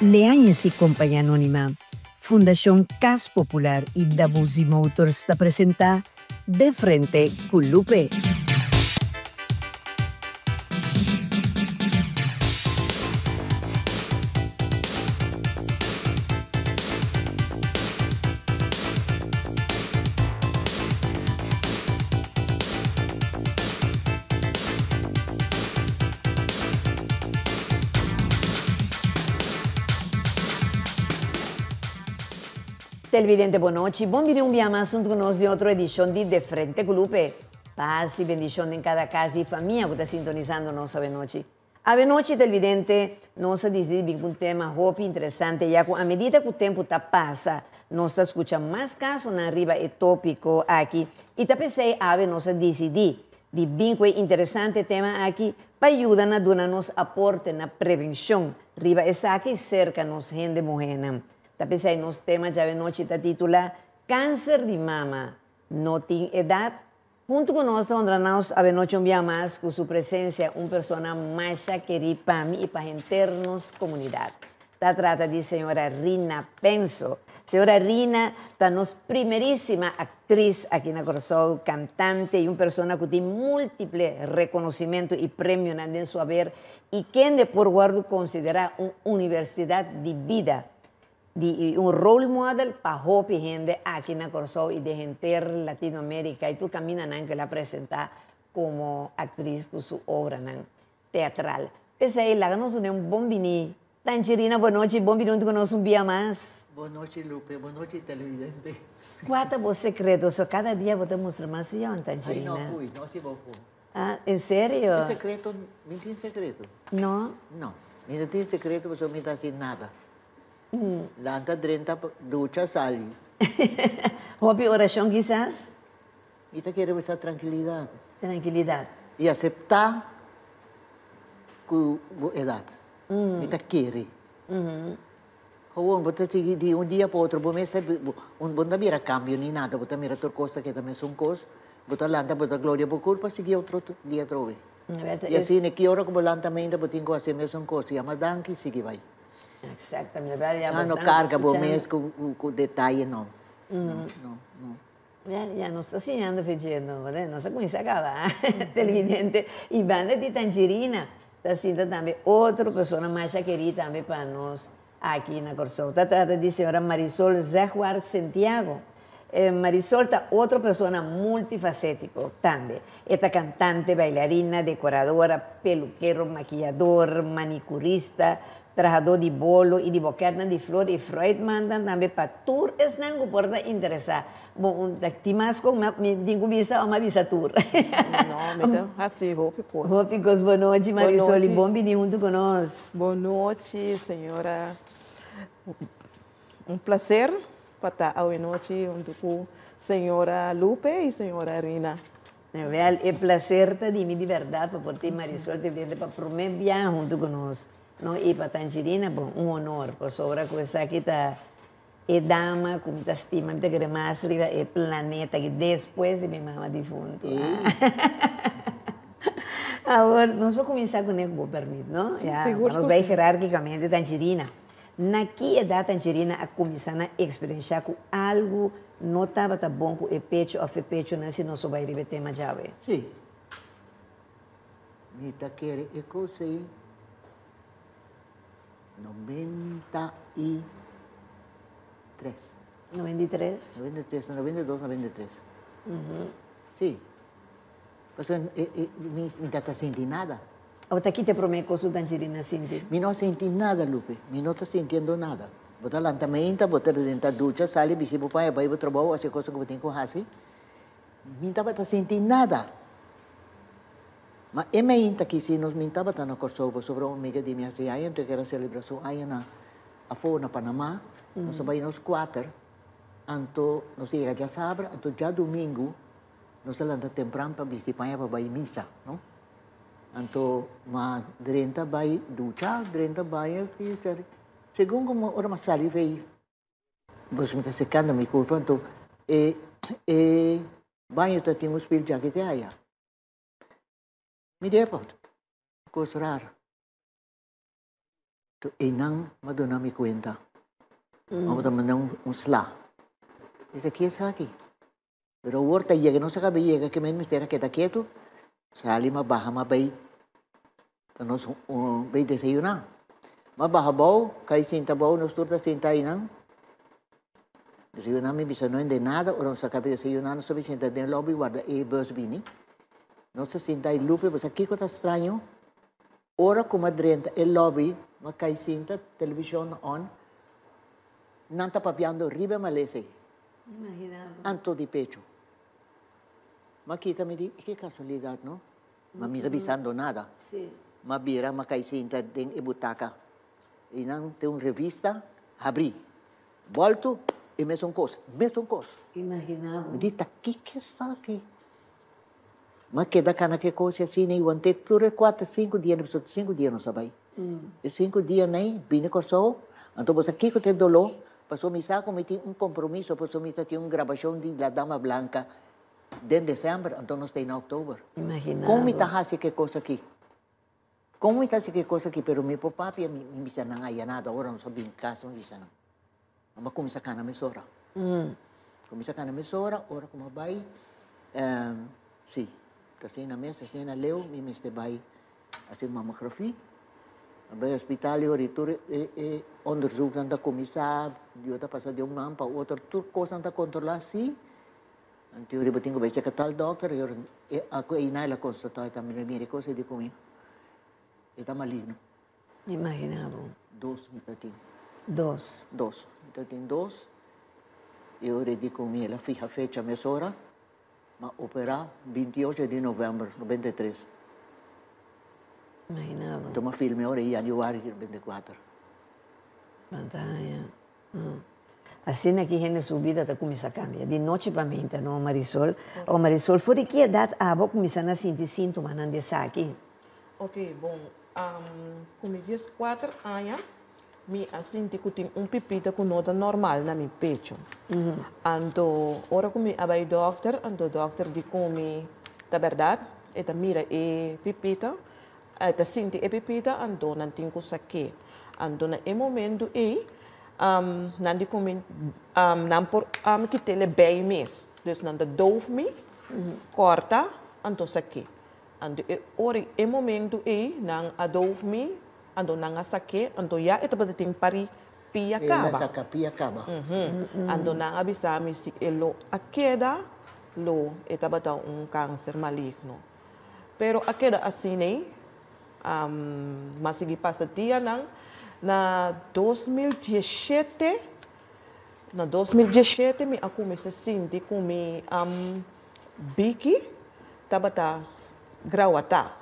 Leañez y Compañía Anónima, Fundacion Cas Popular y Dabuzi Motors ta presenta De Frente cu Lupe. Televidente bon nochi, bon bini un bia mas hunto cu nos den otro edicion di De Frente cu Lupe. Paz y bendicion den cada cas di famia cu ta sintonizando nos awenochi. Awenochi televidente, nos a dicidi di bin cu un tema hopi interesante ya cu a medida cu tempo ta pasa nos ta scucha mas casonan riba e topico aki y ta pesey awe nos a dicidi di bin cu e interesante tema aki pa yuda na duna nos aporte na prevencion riba esaki cerca nos hende muhenan. Ta pesey nos tema djawe nochi ta titula Cancer di mama no tin edad? Hunto cu nos ta honra nos awenochi un bia mas cu su presencia un persona masha keri pa mi y pa henter nos comunidad. Ta trata di señora Rina Penso. Señora Rina ta nos primerisima actriz aki na Corsou, cantante y un persona cu tin multiple reconocimento y premionan den su haber y kende por wordo considera un universidad di bida di un role model pa hopi hende aki na Corsou y den henter Latinoamerica y tur caminanan cu el a presenta como actriz cu su obranan teatral. P'esey laga nos duna un bon bini. Tanchi Rina, bon nochi, bon bini hunto cu nos un bia mas. Bon nochi Lupe, bon nochi televidente. Cua ta bo secreto? So cada dia bo ta mustra mas yon, Tanchi Rina. Ay no fui, no si bo fu. Ah, en serio? E secreto, mi tin secreto. No? No, mi no tin secreto pasobra mi ta haci nada. Lanta drenta ducha sali. Hopi oracion kisas? Mi ta kere bisa trankilidad. Trankilidad. Y acepta cu bo edad. Mi ta kere. Gewoon bo ta sigui di un dia pa otro bo mester bo no ta mira cambio ni nada bo ta mira tur cos ta keda mesun cos bo ta lanta bo ta gloria bo curpa sigui otro dia atrobe. Y asina ki ora cu bo lanta mainta bo tin cu haci mesun cos yama danki sigui bay. Exactamente, bel ya No bastante carga bo escuchando. mes cu detaye no. No, no, no. Ya, ya nos ta siñando fechi no, nos a cuminsa caba televidente y banda di Tangerina ta sinta tambe otro persona masha keri tambe pa nos aki na Corsou. Ta trata di señora Marisol Zegwaard Sentiago. Marisol ta otro persona multifacetico tambe. E ta cantante, bailarina, decoradora, peluquero, maquillador, manicurista, trahador di bolo y di boketnan di flor y fruitmantan tambe pa tur esnan cu por ta interesa. Bon, un ta tin mas con mi tin cu bisa o mi a bisa tur? No, mi ta haci hopi cos. Hopi cos. Bon nochi Marisol y bon bini hunto cu nos. Bon nochi señora. Un placer pa ta awe nochi hunto cu señora Lupe y señora Rina. Wel, e placer ta di mi di berdad pa por tin Marisol te bende pa prome biaha hunto cu nos, no? Y pa Tangerina, bon, un honor, pasobra cu esaki ta e dama cu mi ta stima, mi ta kere mas riba e planeta aki despues di mi mama difunto. Awor, nos por cuminsa cune cu bo permit, no? Sí, sigur cu Nos bay sí. jerarquicamente, Tangerina. Na ki edat Angelina a kuminsá na eksperenshá ku algu no tabata bon ku e pechu òf e pechunan si nos so bai riba e tema djawe? Sí. Mi ta kere e kos ei 93. 93? 93, 92, 93. Sí. Pasobra mi mi ta ta sinti nada. Abo ta kita e prome kos ku Tangerina sinti? Mi no a sinti nada, Lupe. Mi no ta sintiendo nada. Bo ta lanta meinta, bo ta drenta ducha, sali, bisti bo paña, bai bo trabou, hasi e kosnan ku bo tin ku hasi. Mi tabata sinti nada. Ma e meinta ki si nos mi tabata na Kòrsou pasobra un amiga di mi hasi aña, anto e kere selebrá su aña na afó na Panamá. Nos a bai nos kuater, anto nos a yega djasabra, anto djadumingu Nos a lanta tempran pa bisti paña pa bai misa, no? Anto ma drenta bai ducha, drenta baña, segun como ora ma sali fei, pues mi ta secando mi curpa, anto e e baño ta tin un spil djaki te aya. Mi di epa, cos raro. To einan m'a duna mi kuenta. Mama ta manda un sla. Bisa ki esaki? Pero awor ta yega, nos a kaba yega ke men mester a keda ketu. Sali m'a baha m'a bai pa nos bai desayuná. M'a baha abou, kai sinta abou, nos tur ta sinta einan. Desayuná mi bisa no hende nada, ora nos a kaba desayuná nos a bai sinta den lobby warda e bus bini. Nos ta sinta ei Lupe, bo sa kiko ta straño? Ora ku m'a drenta e lobby, m'a kai sinta, televishon on, nan ta papiando riba e malesa ei. Anto di pecho. M'a kita mi di, ke kasualidat no? Ma mi ta bisando nada. M'a bira, m'a kai sinta den e butaka. I nan tin un revista habrí. Bòltu, e mesun kos, mesun kos. Mi di, ta kiko esaki? M'a keda kana ku e kos asina i want'é tur e kuater, sinku dia, pasobra sinku dia nos a bai. E sinku dianan ei bini Kòrsou, anto bo sa kiko ta e doló, pasobra mi sa ku mi tin un kompromiso, pasobra mi ta tin un grabashon di La Dama Blanca den desèmber, anto nos ta ei na òktober. Kon mi ta hasi ku e kos aki? Kon mi ta hasi ku e kos aki? Pero mi por papia, mi bisa nan aya nada, ora nos a bini kas mi bisa nan. Nan a kuminsá kana mesora. Kuminsá kana mesora, ora ku mi a bai, si, ta asina mes, asina leu mi mester bai hasi mamografia. A bai hospital i ora tur e onderzoeknan ta kuminsá, yo ta pasa di un man pa otro, tur kosnan ta kontrolá, si. Anto ora bo tin ku bai cheka tal dòkter, i ora ku einan el a konstatá e tambe, mira e kos ei di ku mi, e ta maligno. Imagina bo. Dos mi ta tin. Dos. Dos. Mi ta tin dos. E ora e di ku mi el a fiha fecha mesora, m'a operá 28 di novèmber 93. Imagina bo. Anto m'a filma e ora ei yanüari di 94. Pantaya. Asina ki hende su bida ta kuminsá kambia di nochi pa meinta, no Marisol? O Marisol, for di ki edat abo a kuminsá na sinti síntomanan di esaki? Ok, bon. Ku mi 14 aña mi a sinti ku tin un pipita ku no ta normal na mi pecho. Anto ora ku mi a bai dòkter, anto dòkter di ku mi ta bèrdat, e ta mira e pipita, e ta sinti e pipita, anto nan tin ku sak'é. Anto na e momentu ei nan di ku mi nan por kit'é bei mes. Dus nan ta doof mi, kòrta, anto sak'é. Anto e ora e momento ei nan a doof mi, anto nan a sak'é, anto ya e tabata tin pari pia El a kaba. saka pia kaba. Anto nan a bisa mi si e lo a keda, lo e tabata un kanser maligno. Pero a keda asin'ei, m'a sigui pasa dianan. Na 2017, na 2017 mi a kuminsá sinti ku mi biki tabata grawatá.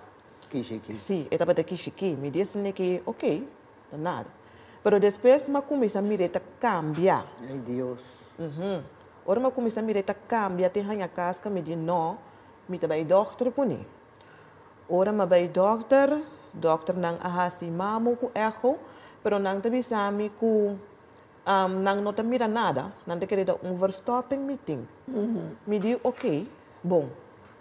Kishiki. Sí, e tabata kishiki. Mi di esei ki, ok, ta nada. Pero despues m'a kuminsá mira e ta kambia. Ay Dios. Ora m'a kuminsá mira e ta kambia te haña kaska, mi di no, mi ta bai dòkter kuné. Ora m'a bai dòkter, dòkternan a hasi mamo ku echo, pero nan ta bisa mi ku nan no ta mira nada, nan ta kere ta un verstopping mi tin. Mi di ok, bon,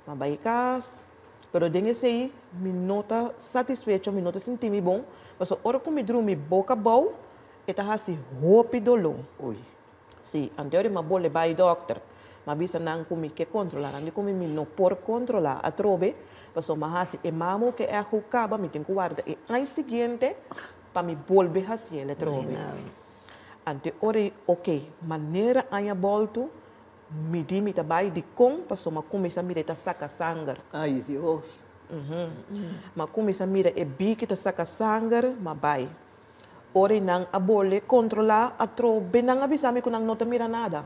m'a bai kas, pero den esei mi no ta satisfecho, mi no ta sinti mi bon, pasobra ora ku mi drumi boka abou, e ta hasi hopi doló. Oei. Sí, anto ora m'a bolbe bai dòkter, m'a bisa nan ku mi ke kontrolá, nan di ku mi mi no por kontrolá atrobe, pasobra m'a hasi e mamo ku e echo kaba, mi tin ku warda e aña siguiente pa mi bolbe hasiel atrobe. Anto ora ei, ok, manera aña boltu, mi di mi ta bai dikon, pasobra m'a kuminsá mira e ta saka sanger. Ay Dios. M'a kuminsá mira e biki ta saka sanger, m'a bai. Ora ei nan a bolbe kontrolá atrobe, nan a bisa mi ku nan no ta mira nada.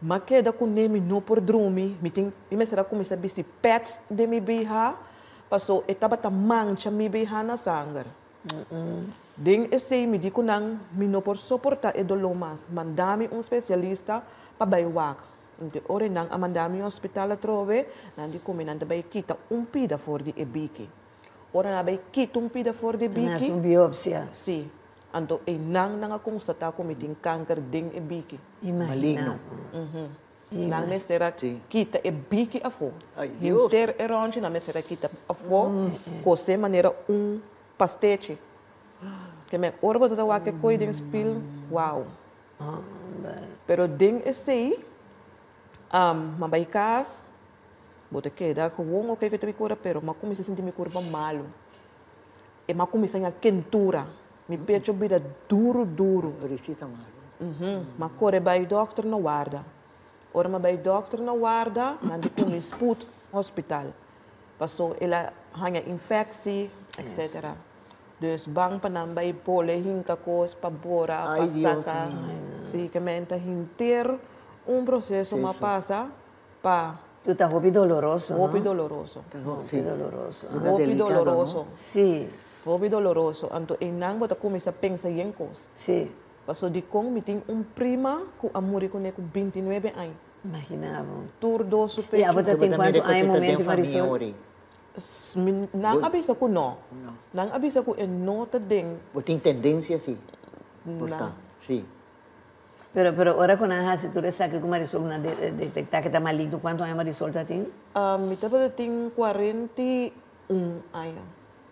M'a keda kuné, mi no por drumi, mi tin, mi mester a kuminsá bisti pèts den mi BH, paso e tabata mancha mi BH na sanger. Den esei mi di ku nan, mi no por soportá e doló mas, manda mi un spesialista pa bai wak. Anto ora ei nan a manda mi hospital atrobe, nan di ku mi nan ta bai kita un pida for di e biki. Ora nan a bai kita un pida for di e Nan hasi biki. un biopsia. Sí. Anto einan nan a konstatá ku mi tin kanker den e biki. Imaginá Maligno. bo. Nan mester a Sí. kita e biki afó. Ay, Dios. Henter e ròntji nan mester a kita afó, kosé manera un pastechi. Ke men ora bo ta wak e koi den spil, wow. Pero den esei, m'a bai kas, bo ta keda gewoon oke ku ta mi kura, pero m'a kuminsá sinti mi kurpa malu. E m'a kuminsá ña kentura, mi pecho bira duru duru. Risita malu. M'a kore bai dòkter na warda. Ora m'a bai dòkter na warda, nan di ku mi sput hospital. Paso el a haña infectie, etcetera. Dus ban pa nan bai pole hinka kos pa bora, pa Ay, Dios saka. Mío. Si, ke men ta hinter un proseso m'a pasa pa. Tu ta hopi doloroso, no? Hopi doloroso. Hopi doloroso. Ta Hopi delicado, no? doloroso. Si. Hopi doloroso. Anto einan bo ta kuminsá pensa yen kos. Si. Paso dikon mi tin un prima ku a muri kuné ku 29 aña. Imagina bo. Tur dos su I pecho. abo ta tin kuantu aña momento Marisol? Nan a bisa ku no. Nan a bisa ku e no ta den. Bo tin tendensia si. Por ta, si. Pero pero ora ku nan hasi tur esaki ku Marisol nan detekta ku ta maligno kuantu aña Marisol ta tin? Mi tabata tin 41 aña.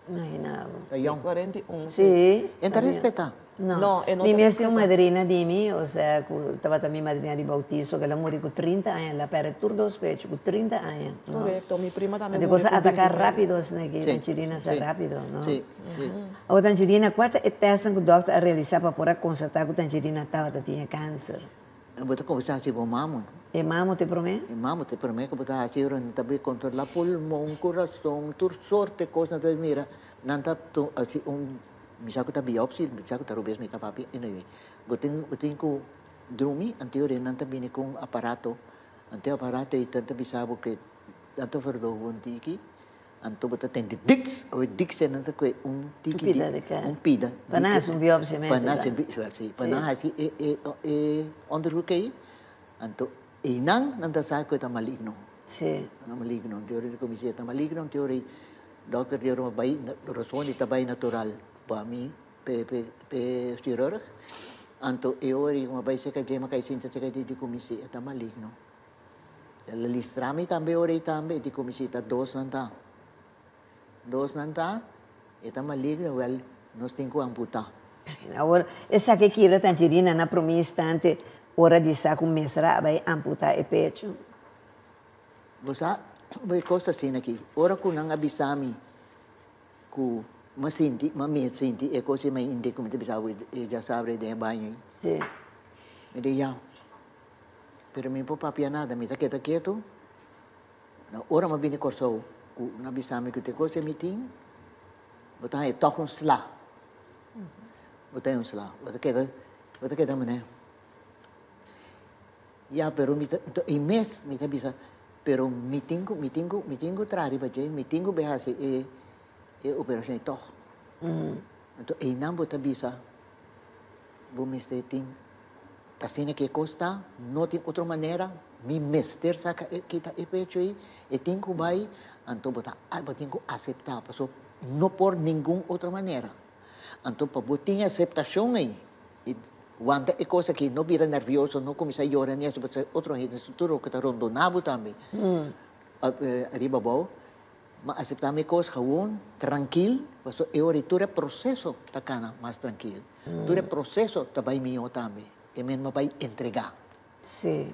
Imagina bo. Ta yong. 41. Sí. E ta respeta. No. No, e no Mi ta mes tin un respeta. madrina di mi, osea ku tabata mi madrina di bautiso, ku el a muri ku 30 aña, el a pèrdè tur dos pecho ku 30 aña, no. Korekto, mi prima tambe Anto muri cosa ku ataká 29. rápido asina aki, Sí, Tanchirina sa sí. rápido, no. Sí, sí. Awor Tanchirina, kua ta e tèstnan ku dòkter a realisá pa por a konstatá ku Tanchirina tabata tin e kanser? Bo ta kuminsá hasi bo mamo. E mamo te promé? E mamo te promé ku bo ta hasi ora nan ta bai kontrolá pulmon, kurason, tur sorte kos nan ta bai mira. Nan ta hasi un, mi sa ku ta biopsi, mi sa ku ta robes mi ta papia, anyway. Bo tin bo tin ku drumi, anto ora nan ta bini ku un aparato, anto e aparato ei ta bisa bo ke nan ta verdow bo un tiki. Anto bo ta tende diks, awe diks e nan ta kue un tiki di, Un pida di ke? un pida. Pa nan hasi un biopsia mes. Pa nan hasi un biopsia, si. Pa nan hasi e e e onderzoek ei, anto einan nan ta sa ku e ta maligno. Si. Ta maligno, anto ora di kuminsá e ta maligno, anto ora dokter di ora bai, rospondi ta bai natural pa mi, p'e p'e p'e chirurg, anto e ora ku mi a bai serka dje, mi a kai sinta serka dje di kuminsá e ta maligno. El a listra mi tambe ora ei tambe, e di ku mi si ta dos nan ta. Dos nan ta, e ta maligno, wèl, nos tin ku amputá. Awor, esaki kibra Tangerina na promé instante ora di sa ku mester a bai amputá e pechu. Bo sa, bo e kos asina aki, ora ku nan a bisa mi ku mi a sinti, mi a mi sinti e kos ei, mi a hende ku mi ta bisa bo e djasabra ei den e baño ei. Sí. Mi di, ya. Pero mi por papia nada, mi ta keda ketu. Na ora mi a bini Kòrsou, ku nan a bisa mi ku te kos e mi tin, bo ta haña tòg un sla. Bo ta haña un sla. Bo ta keda, bo ta keda manera. Ya, pero mi ta, e mes mi ta bisa, pero mi tin ku, mi tin ku, mi tin ku traha riba dje, mi tin ku bai hasi e e operashon ei tòg. Anto einan bo ta bisa, bo mester tin. Asina ke kos ta, no tin otro manera, mi mester saka e kita e pecho ei, e tin ku bai, anto bo ta bo tin ku aseptá, paso no por ningun otro manera. Anto pa bo tin e aseptashon ei, i wanta e kos aki, no bira nervioso, no kuminsá yora ni eso, pasobra otro hende tur loke ta rondoná bo tambe ariba abou, Ma aseptá mi kos gewoon, trankil, pasobra e ora ei tur e proseso ta kana mas trankil. Tur e proseso ta bai mihó tambe. E men no bai entregá. Sí.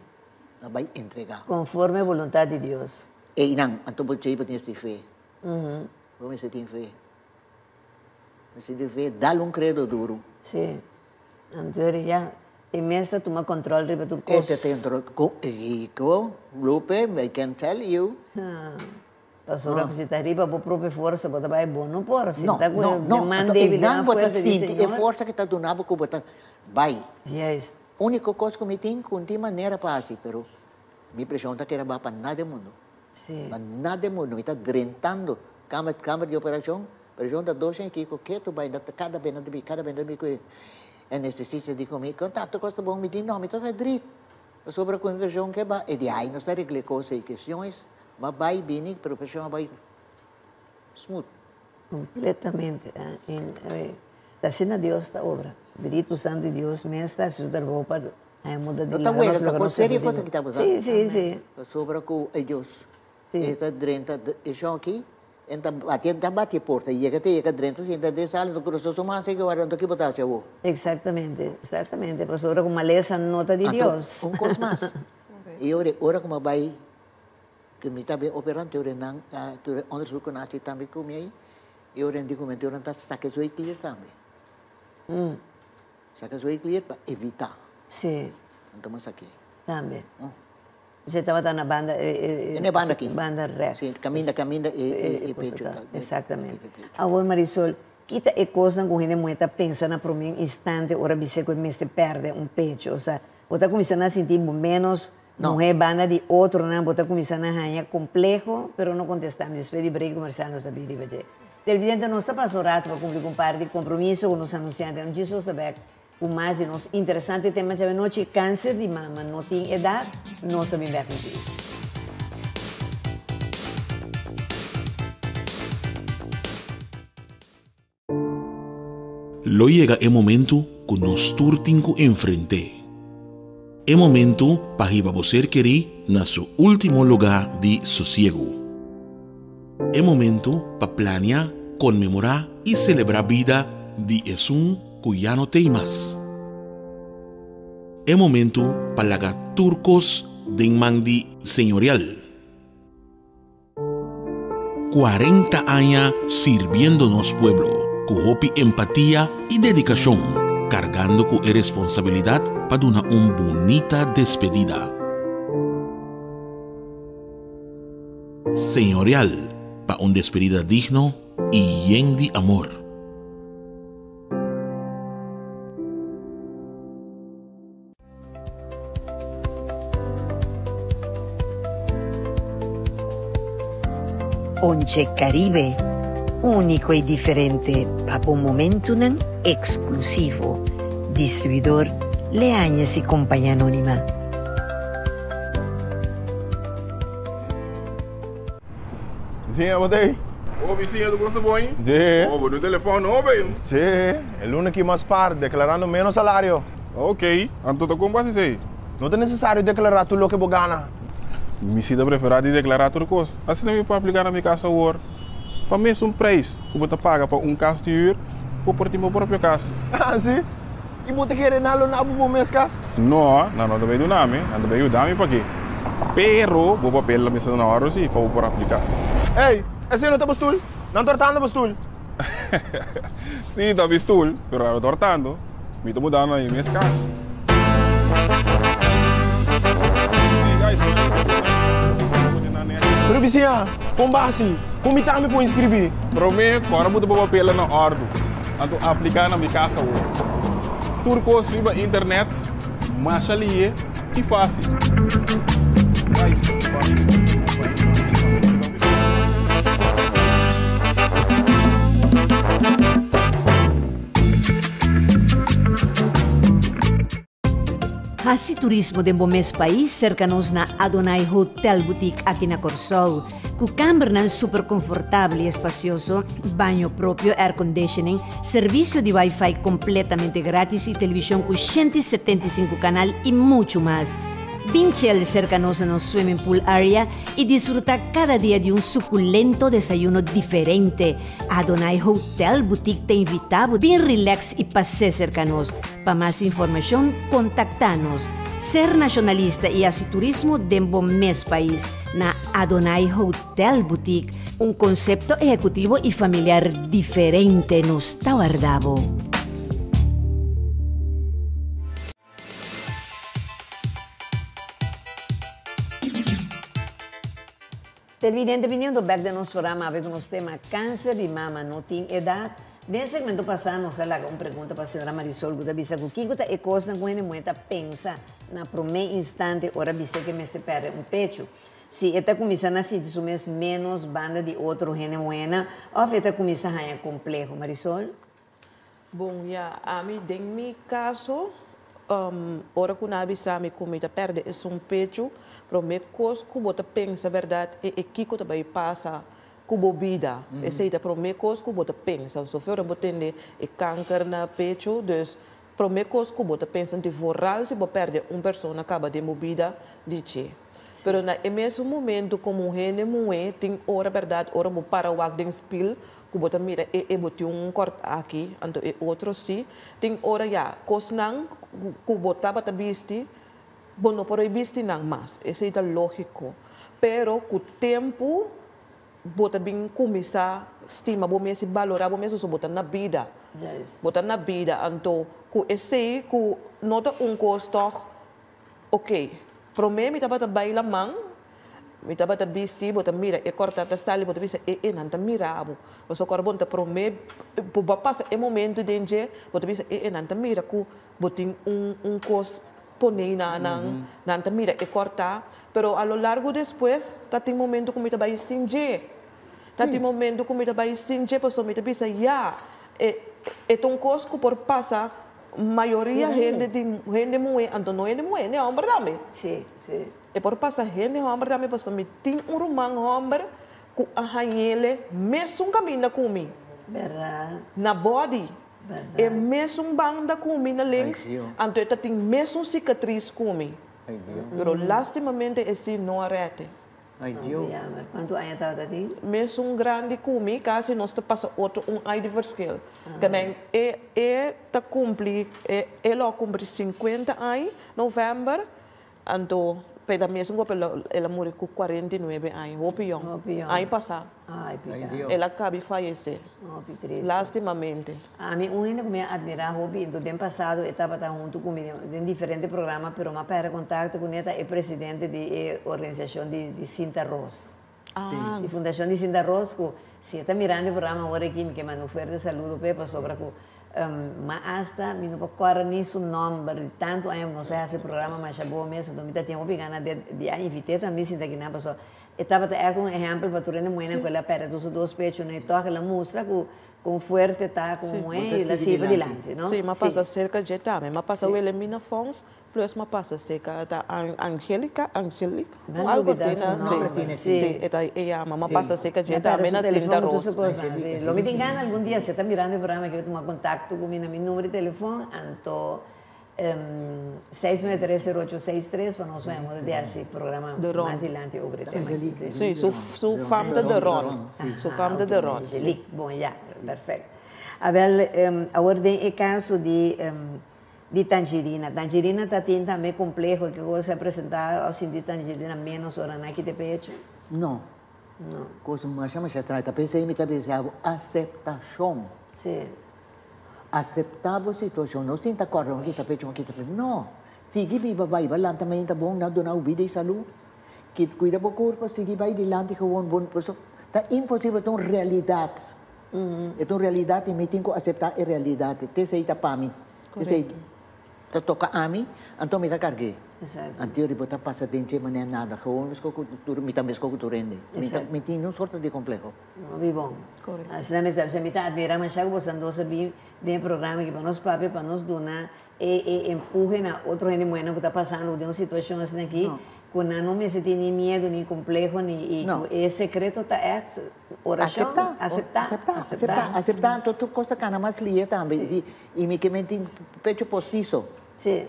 No bai entregá. Konforme boluntat di Dios. Einan, anto bo djei bo tin esti fe. Bo mester tin fe. Mester tin fe, dal un kredo duru. Sí. Anto ora ya e mes ta tuma control riba tur cos. E ta tuma control. Con rico, Lupe, I can tell you. Pasobra cu si ta riba bo propio forsa bo ta bay bo no por. Si No, ta cu no, e no. man Anto debil den einan a bo ta fuerza di sinti e Señor. forsa cu ta duna bo cu bo ta bay. Juist. Unico cos cu mi tin cu un tin manera pa haci, pero mi presion ta keda baha pa nada den mundo. Si. Pa nada den mundo. Mi ta drentando kamer, kamer di operacion. Presion ta dos en kiko ketu bai na kada bena di mi, kada bena di mi ku e anestesista di ku mi, kon tantu kos ta bon? Mi di no, mi ta verdriet. Pasobra ku mi presion ke ba, e di ai nos ta regla e kos ei. Kestion es, m'a bai bini, pero presion a bai smooth. Completamente. Ta asina Dios ta obra. Spiritu Santu di Dios mes ta hasi su trabou pa haña muda di No ta laga wega, nos ta loke kos nos serio ta kos aki ta pasando. Sí, sí, sí. Pasobra ku e Dios, e ta drenta e shon aki. En ta bati ta bati porta, yega te yega drenta sinta den sala, anto krusa su man sigi wara, anto ki bo ta hasi awor? Exactamente, exactamente, pasobra ku malesa no ta di Anto, Dios. un kos mas, e ora, ora ku mi a bai, ku mi ta bin opera, anto ora nan a, tur e onderzoek ku nan a hasi tambe ku mi ei, e ora nan di ku mi, anto ora nan ta saka e zweetklier tambe. Saka e zweetklier pa evita. Sí. Anto mi a sak'é. Tambe. Esei tabata na banda E na e banda aki. Banda rechts. Sí, kaminda kaminda e pecho ta. Exactamente. Awor Marisol, kita e kosnan ku hende muhé ta pensa na promé instante ora bis'é ku e mester pèrdè un pecho? Osea, bo ta kuminsá na sinti bo ménos muhé banda di otronan, bo ta kuminsá na haña kompleho, pero no kontestá mi. Despues di break komersial nos ta bini riba dje. Televidente, nos ta pasa un rato pa kumpli ku un par di kompromiso ku nos anunsiante. Nos djis nos ta bèk Ku mas di nos interesante tema djawe-nochi, Kanser di mama no tin edat, nos ta bin bek contigo. Lo yega e momento ku nos tur tin ku enfrent'é. E momento pa hiba bo ser kerí na su último lugá di sosiegu. E momento pa plania, konmemorá i selebrá bida di esun ku ya no t'ei mas. E momento pa laga tur kos den man di Señorial. 40 aña sirbiendo nos pueblo ku hopi empatia i dedikashon, kargando ku e responsabilidat pa duna un bunita despedida. Señorial pa un despedida digno i yen di amor. Ponche Caribe, úniko i diferente pa bo momentunan eksklusivo. Distribuidor Leañez y Compañía Anónima. Bisiña, bo ta ei? Oh, bisiña, tu gosta bon? Sí. Oh, bo dun telefòn nobo, ei? Sí, e luna aki mas par, deklarando ménos salario. Ok, anto ta kon bo hasi esei? No ta nesesario deklará tur loke bo gana. Mi si ta preferá di deklará tur kos. Asina mi por apliká na mi kas awor. Pa mesun preis ku bo ta paga pa un kas di hür, bo por tin bo propio kas. Ah, si? I bo ta kere nan lo na bo bo mes kas? No, nan no ta bay duna mi, nan ta bay yuda mi paki. Pero bo papel lo mester ta na orde si pa bo por aplica. Ey, esey no ta bo stul? Nan tortando bo stul. Si, ta mi stul, pero nan no tortando. Mi ta mudando na mi mes kas. Pero bisiña, kon basi? Kon mi tambe por inscribi? Prome, kora bo ta bo papelnan na ordu. Anto apliká na mi kas awor. Tur kos riba internet masha lihe i fásil. Hasi turismo den bo mes pais serka nos na Adonai Hotel Boutique aki na Kòrsou. Ku kambernan super konfortabel i espasioso, baño propio, airconditioning, servisio di wifi kompletamente gratis i televishon ku 175 kanal i muchu mas. Bin chel serka nos na nos swimming pool area i disfrutá kada dia di un sukulento desayuno diferente. Adonai Hotel Boutique ta invitá bo bin relax i pas'é serka nos. Pa mas informashon kontaktá nos. Ser nashonalista i hasi turismo den bo mes pais na Adonai Hotel Boutique, un konsepto ehekutivo i familiar diferente nos ta warda bo. Televidente biniendo bek den nos programa awe ku nos tema Kanser di mama no tin edat. Den segmento pasá nos a laga un pregunta pa señora Marisol ku ta bisa ku kiko ta e kosnan ku hende muhé ta pensa na promé instante ora bis'é ke mester pèrdè un pechu. Si e ta kuminsá na sinti su mes ménos banda di otro hende muhénan òf e ta kuminsá haña kompleho. Marisol? Bon, ya, ami den mi kaso, ora ku nan a bisa mi ku mi ta pèrdè esun pechu, promé kos ku bo ta pensa bèrdat e e kiko ta bai pasa ku bo bida. Esei ta promé kos ku bo ta pensa. Sofia ora bo tende e kanker na pechu, dus promé kos ku bo ta pensa di vooral si bo pèrdè un persona kaba den bo bida di dje. Pero na e mesun momento komo hende muhé tin ora bèrdat ora bo para wak den spil ku bo ta mira e e bo tin un kòrt aki anto e otro si. Tin ora ya kosnan ku bo tabata bisti bo no por a bisti nan mas. Esei ta lógiko. Pero ku tempu bo ta bin kuminsá stima bo mes i balorá bo mes pasobra bo ta na bida. Bo ta na bida anto ku esei ku no ta un kos tòg. Ok, promé mi tabata bai laman, mi tabata bisti, bo ta mira e kòrtá ta sali, bo ta bisa e e nan ta mira bo. Pasobra ora bo ta promé bo a pasa e momento den dje, bo ta bisa e e nan ta mira ku bo tin un un kos poné na nan, nan ta mira e kòrtá. Pero a lo largo despues ta tin momento ku mi ta bai sin dje. Ta tin momento ku mi ta bai sin dje pasobra mi ta bisa ya, e e ta un kos ku por pasa Mayoria hende di hende muhé, anto no hende muhé, hende hòmber tambe. Sí, sí. E por pasa hende hòmber tambe pasobra mi tin un ruman hòmber ku a hañ'ele mesun kaminda ku mi. Bèrdat. Na bòdi. Bèrdat. E mesun banda ku mi na links, Ay, Dios. anto e ta tin mesun sikatris ku mi. Ay, Dios. Pero lastimamente esei no a rète. Ay Dios. Jammer. Cuanto aña tabata tin? Mesun grandi cu mi, casi nos ta pasa otro un ay di verschil. Tamen e e ta cumpli e e lo a cumpli 50 ay november, anto pe ta mesun gope el a muri cu 49 ay, hopi yong. Hopi yong. Ay pasa. Ay Ay pica. Dios. El a cabi fayece. Hopi triste. Lastimamente. Ami un hende ku mi a admirá hopi i den pasado e tabata huntu ku mi den diferente programa pero mi a pèrdè kontakto kuné ta e presidente di e organisashon di di Sinta Ros. Di fundashon di Sinta Ros ku si e ta mirando e programa awor aki mi ke manda un fuerte saludo p'e pasobra ku ma asta mi no por kòrda ni su nòmber di tantu aña ku nos a hasi e programa masha bo mes anto mi ta tin hopi gana di di a invit'é tambe sinta akinan pasobra e tabata ègt un ehèmpel pa tur hende muhénan ku el a pèrdè tur su dos pechunan i tòg el a mustra ku Con fuerte ta con muhe y la sigui padilanti, no? Sí, m'a pasa cerca dje tambe. M'a pasa Wilhelmina Fonds, plus m'a pasa cerca ta Angelica, Angelique, M'a algo lubida asina. su nomber, Sí, sí. sí, e ta e yama. M'a pasa cerca dje Mi a perde tambe su na Sinta telefon cu tur Roos. su cosnan, sí. Lo mi tin gana algun dia, si e ta mirando e programa, ke tuma contacto cu mi na mi numero di telefon, anto 6930863 pa nos bai modo di hasi programa mas dilanti over e tema aki. Sí, su su fam ta de Ron. Su fam ta de Ron. Angelique, bon ya, perfect. Awel, awor den e caso di di Tangerina, Tangerina ta tin tambe compleho ke cosa a presenta of sinti Tangerina menos ora nan kita pecho? No. No. Cosa masha masha extraño, ta pesey mi ta bisa bo aceptacion. Sí. Aseptá bo situashon. No sinta kòrda un kita pechu, un kita pechu. No! Sigui biba bai. Bo lanta mainta bon, nan duna bo bida i salú. Kit kuida bo kurpa, sigui bai dilanti gewon bo. Pasobra ta imposibel, ta un realidat. E ta un realidat i mi tin ku aseptá e realidat. Te esei ta pa mi. Te esei ta toka ami, anto mi ta karg'é. Anto bo ta pasa den dje manera nada. Gewon meskos ku tur, mi ta meskos ku tur hende. Mi tin niun sorto di kompleho. Hopi bon. Asina mi sa mi ta admira masha ku boso dos a bin den e programa aki pa nos papia, pa nos duna e e empuje na otro hende muhernan ku ta pasando den un situashon asina aki, ku nan no mester tin ni miedu ni kompleho ni i ku e sekreto ta ègt orashon, aseptá, aseptá, aseptá, aseptá, anto tur kos ta kana mas lia tambe i mi ke men tin pecho postiso. Sí.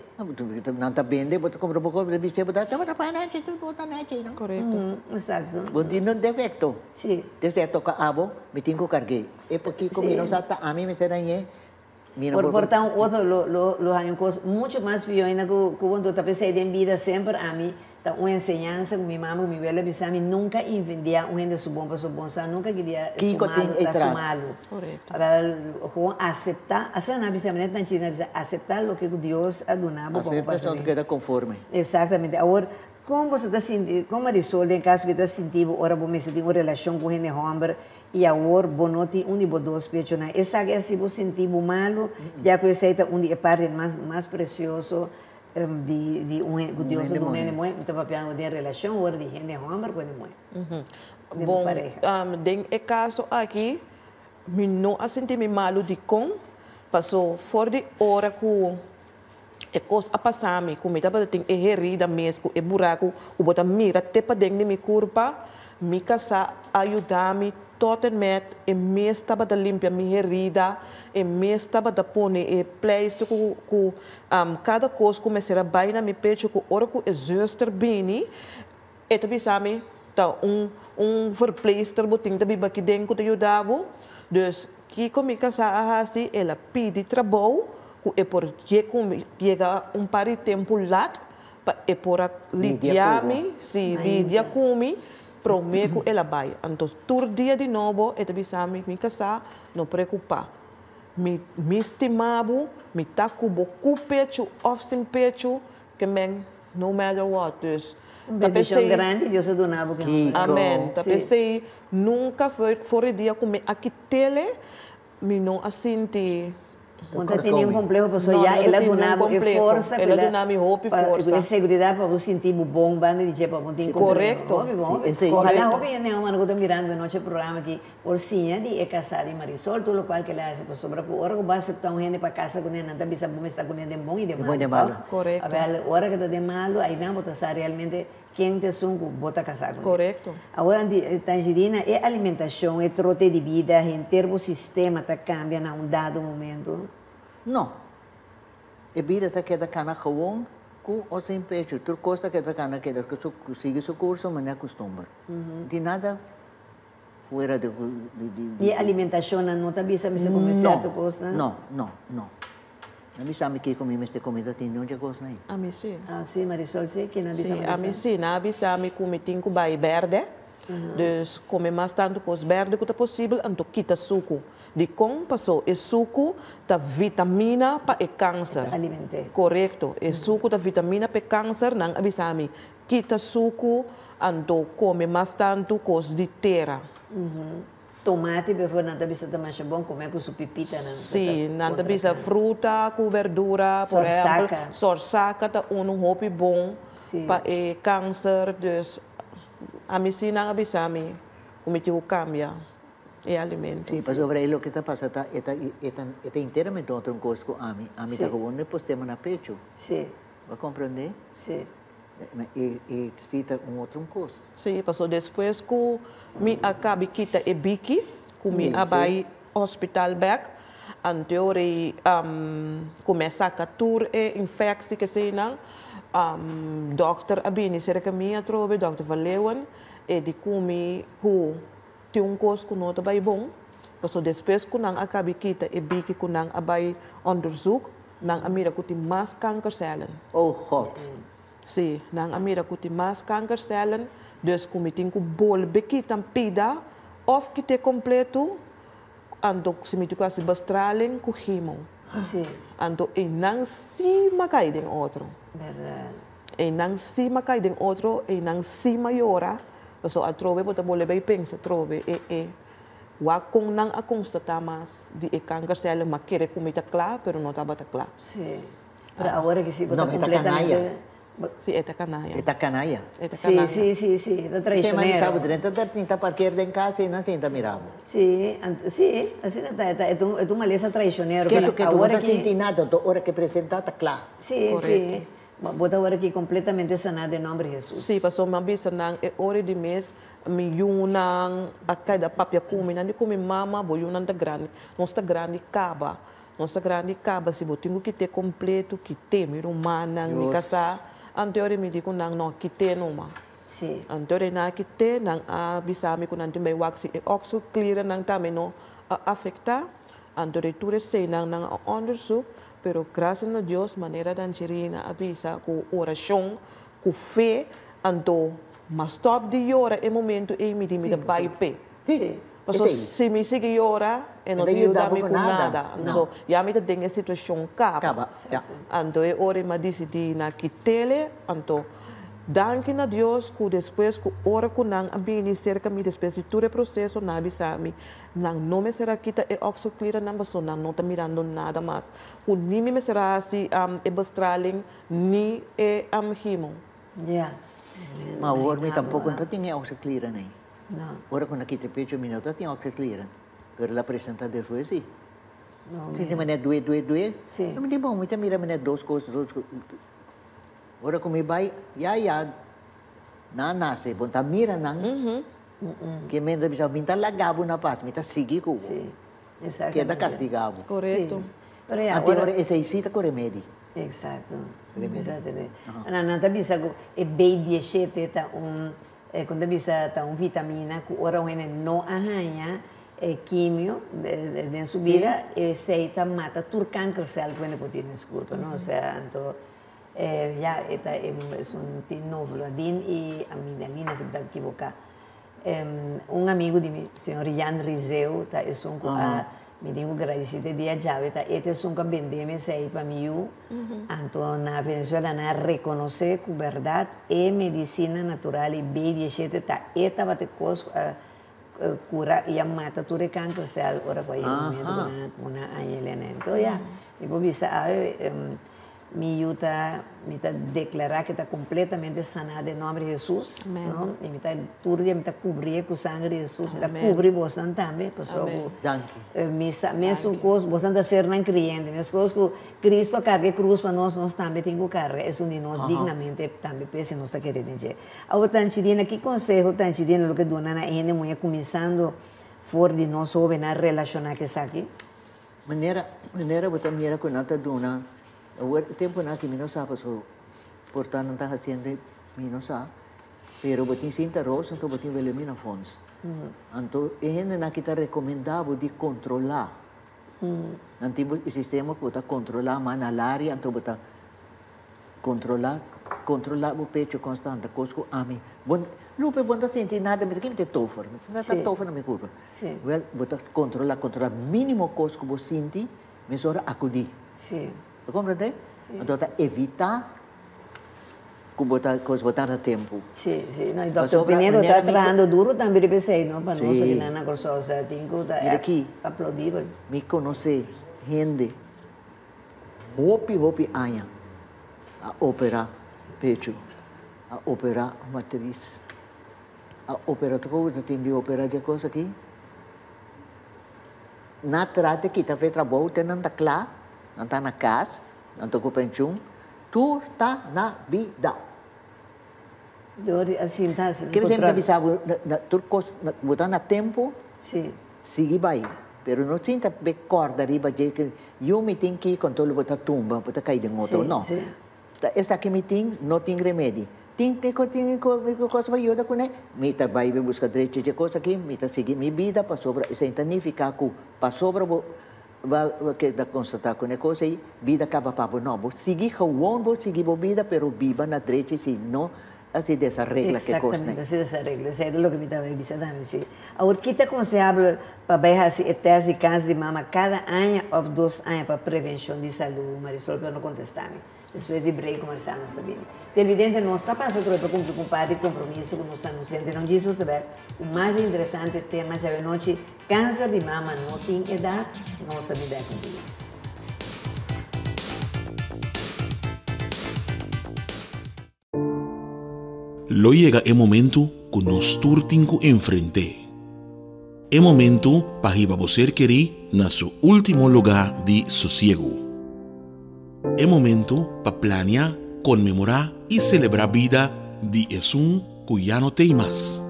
Nan ta bende, bo ta kumpra bo kos, bo ta bisti, bo ta bo ta paña nechi, tur bo ta nechi, no? Korekto. Exacto. Bo tin un defekto. Sí. Desde a toka abo, mi tin ku karg'é. E pokiko mi no sa ta ami mester dañ'é, mi no Por por. por ta un otro lo lo lo haña un kos mucho mas pió ainda ku ku bo ta p'esei den bida semper ami Ta un enseñansa ku mi mama ku mi wela bisa mi nunka invendiá un hende su bon pasobra bon sa nunka ki dia su Kiko tin malu ta su etras? malu. Korekto. Abel gewoon aseptá, asina nan a bisa mi net nan china a bisa aseptá loke ku Dios a duna bo pa bo Asepta pasa esnan den. keda konforme. Eksaktamente. Awor, kon boso ta sinti, kon Marisol den kaso ki ta sinti bo ora bo mester tin un relashon ku hende hòmber i awor bo no tin un di bo dos pechonan? Esaki a hasi bo sinti bo malu, ya ku esei ta un di e partenan mas mas presioso Di di un hende ku Dios a duna hende muhé, mi ta papiando den relashon ora di hende hòmber ku hende muhé. Den bo Bon, pareha. den e kaso aki mi no a sinti mi malu dikon, paso for di ora ku e kos a pasa mi, ku mi tabata tin e herida mes ku e buraku ku bo ta mira te paden di mi kurpa, mi kasá a yuda mi Tot en met e mes tabata limpia mi herida, e mes tabata pone e pleister ku ku kada kos ku mester a bai na mi pecho ku ora ku e zuster bini, E ta bisa mi, ta un un verpleegster bo tin ta biba aki den ku ta yuda bo. Dus kiko mi kasá a hasi, el a pidi trabou ku e por yega un par di tempu lat pa e por a Lidia lidia ku bo. Mi, sí, lidia ku mi promé ku el a bai. Anto tur dia di nobo e ta bisa mi, mi kasá, no preokupá. Mi mi stima bo, mi ta ku bo ku pechu òf sin pechu, ke men no matter what. Dus Un ta bendishon p'esei. grandi Dios a duna bo ke homber. Kiko. Amen. Ta p'esei nunka for e dia ku mi a kit'ele, mi no a sinti. Bo ta tene un compleho pasobra No, ya no el ta a tene duna un bo e compleho. forsa El a duna mi hopi pa forsa. e seguridad pa bo sinti bo bon banda di dje pa bo tin compleho. Correcto. Hopi bon, hopi. Esei. Ojalá Correcto. hopi hende homber ku ta mirando e nochi e programa aki por siña di e kasá di Marisol tur lokual ke el a hasi pasobra ku ora ku bo aseptá un hende pa kasa kuné nan ta bisa bo mester ta kuné den bon i den Den bon i den malu, malu. tòg? Correcto. Awèl ora ku ta den malu ainan bo ta sa realmente Ken ta esun ku bo ta kasá kuné? Korekto. Awor anti Tangerina, e alimentashon, e trote di bida, henter bo sistema ta kambia na un dado momento? No. E bida ta keda kana gewon ku o sin pechu. Tur kos ta keda kana keda ku su sigui su kurso manera kustumber. Di nada fuera di di. I e alimentashonnan no ta bisa mester kome sierto kosnan? No, no, no. Na mi sa mi kiko mi mester come ta tin nunca cos na. Ami si. Ah si Marisol si, ken a bisa Si, Marisol? ami si, nan a bisa mi cu mi tin cu bay berde, dus come mas tanto cos berde cu ta posibel, anto kita sucu. Dicon? Paso e sucu ta vitamina pa e cancer. E ta alimente. Corecto, e sucu ta vitamina pa e cancer, nan a bisa mi kita sucu, anto come mas tanto cos di tera. Tomati bijvoorbeeld nan ta bisa ta masha bon come cu su pipitanan. Sí, nan ta bisa fruta cu berdura, por ehempel, Sorsaca. sorsaca ta uno hopi bon pa e cancer, dus ami sí nan a bisa mi cu mi tin cu cambia e alimento. Sí, pasobra e loke ta pasa ta e ta e ta e ta enteramente otro un cos cu ami. Ami ta gewoon e postema na pecho. Bo a comprende? E e sí ta un otro un cos. Sí, paso despues cu mi a cabi kita e biki, cu mi a bay hospital bek, anteor e cu mi a saca tur e infectie keseynan, dokter a bini cerca mi atrobe, dokter Van Leeuwen, e di cu mi cu tin un cos cu no ta bay bon, paso despues cu nan a cabi kita e biki cu nan a bay onderzoek, nan a mira cu tin mas kankercellen. Oh God. Sí, nan a mira cu tin mas kankercellen, dus cu mi tin cu bolbe kita pida of kit'é completo, anto si mi tin cu haci bestraling cu chemo. Anto einan sí m'a cay den otro. Berdad. Einan sí m'a cay den otro, einan sí m'a yora, pasobra atrobe bo ta bolbe bay pensa atrobe, e e. Wak kon nan a konstatá mas di e kankercellen, m'a kere ku mi ta kla, pero no tabata kla. Sí, pero awor ke si bo ta No, e ta kanaya. kompletamente. Sí, e ta kanaya. E ta kanaya. E ta Sí, kanaya. sí, sí, sí, e ta Esei mani traicionero. sa bo drenta ta sinta parker den kas i nan sinta mira bo. Sí, ant, sí, asina ta, e ta, e ta un, e ta un malesa traicionero, Ketu, pero ketu, bo awor no ta aki. sinti nada, anto ora ke presentá ta kla. Sí, sí, Korekto. bo ta awor aki kompletamente saná den nòmber di Hesus. Sí, pasobra mi a bisa nan e ora di mes Mi yunan a keda papia ku mi, nan di ku mi, Mama, bo yunan ta grandi, nos ta grandi kaba, nos ta grandi kaba, si bo tin ku kit'é kompletu, kit'é, mi rumannan, mi kasá. Anto ora mi di ku nan, No, kit'é numa. Anto ora nan a kit'é, nan a bisa mi ku nan tin bai wak si e okselklierennan tambe no a afektá. Anto ora tur eseinan nan a onderzoek, pero gracias na Dios, manera Dancherina a bisa ku orashon, ku fe, anto Ma stop di yora e momento ei mi di mi ta bai p'e. Paso si mi sigui yora e no ta yuda mi ku nada. So ya mi ta den e situashon kaba. Anto e ora mi a disidí na kit'ele, anto danki na Dios ku despues ku ora ku nan a bini serka mi despues di tur e proseso nan a bisa mi nan no mester a kita e oxocliranan paso nan no ta mirando nada mas ku ni mi mester a hasi e bestraling ni e chemo. Ya. Ma awor mi tampoco no ta tin e oxeklieren ei. No. Ora cu na kita pecho mi no ta tin oxeklieren. Pero el a presenta despues si. No, Sinti manera due, due, due. Si. Mi di bon, mi ta mira manera dos cos, dos cos. Ora cu mi bay, ya, ya, nan a nace, bo ta mira nan. Ke men ta bisa, mi ta laga bo na pas, mi ta sigui cu bo. Si, exactamente. Keda castiga bo. Correcto. Si. Pero ya, Anto ora. ora esey si ta cu remedi. Exacto. Exactamente. Nan nan ta bisa ku e B17 ta un kon ta bisa ta un vitamina ku ora un hende no a haña e kimio den su bida esei ta mata tur kankercel ku hende por tin den su kurpo no. Osea anto ya e ta esun tin novladin i amigdalina si mi ta ekiboká. Un amigu di mi, señor Jan Rizeu, ta esun ku a mi tin ku gradisí te dia djawe, ta e ta esun ku a bendé mi esei pa mi yu. Anto na Venezuela nan a rekonosé ku bèrdat e medisina natural i B diesshete ta e tabata e kos ku a kura i a mata tur e kankersèl ora ku a yega momentu ku nan ku nan a haña Elena. Anto ya, mi por bisa awe Mi yu ta, mi ta deklará ke ta kompletamente saná den nòmber di Hesus, no? I mi ta, tur dia mi ta kubrié ku sanger di Hesus, mi ta kubri bosnan tambe, pasobra ku mi sa mesun kos, bosnan ta sernan kreyente, meskos ku Kristu a karga e krus pa nos, nos tambe tin ku karga esun di nos dignamente tambe p'e si nos ta kere den dje. Awor Tanchi Dina, ki konseho Tanchi Dina lo ke duna na e hende muhé kuminsando for di nos hóbennan relashoná ku esaki? Manera manera bo ta mira ku nan ta duna awor e tempunan aki mi no sa paso por ta nan ta hasiendo mi no sa pero bo tin Sinta Roos anto bo tin Wilhelmina Fonds anto e hendenan aki ta rekomendá bo di kontrolá nan tin bo e sistema ku bo ta kontrolá man na laria anto bo ta Controla, controla bo pecho constante, cos cu ami, bo, Lupe bo no ta sinti nada, mi ta kende te tofer, mi ta sinti tofer na mi curpa. Wel, bo ta controla, controla, minimo cos cu bo sinti, mesora acudi. Bo comprende? Anto ta evita cu bo ta, cos bo tarda tempo. Si, si, no, y doctor Pinedo ta trahando duro tambe riba esey, no, pa nos aki na Corsou, osea tin cu ta aplaudibel. Mi conoce hende Hopi hopi aña a opera pechu, a opera matris, a opera tur ku ta tin di opera dje kos aki. Na trata kita fe trabou te nan ta kla, nan ta na kas, nan ta ku penshun, tur ta na bida. Dor di a sinta hasi Kere mi ta bisa bo tur kos bo ta na tempu sigui bai pero no sinta be kòrda riba dje ke yu mi tin ki konto lo bo ta tumba bo ta kai den otro no ta esaki mi tin no tin remedi tin ke tin kos pa yuda kuné mi ta bai be buska drechi dje kos aki mi ta sigui mi bida pasobra esei ta nifiká ku pasobra bo Bo a keda constata cu ne cos ey, bida caba pa bo. No, bo sigui gewoon bo sigui bo bida, pero biba na drechi si no asi desarregla ke cos ne. Exactamente, asi desarregla. Esey ta loke mi tabata bisa tambe, si. Awor, ki ta aconsehable pa bay haci e test di cancer di mama cada aña of dos aña pa prevencion di salud? Marisol pero no contesta mi. Despues di break comercial nos ta bini. Televidente, nos ta pasa troe pa cumpli cu un par di compromiso cu nos ta anuncia ante nan Jesus ta bek cu mas interesante tema djawe nochi, Cancer di mama no tin edad, nos ta bin bek un dia. Lo yega e momento ku nos tur tin ku enfrent'é. E momento pa hiba bo ser kerí na su último lugá di sosiegu. E momento pa plania, konmemorá i selebrá bida di esun ku ya no t'ei mas.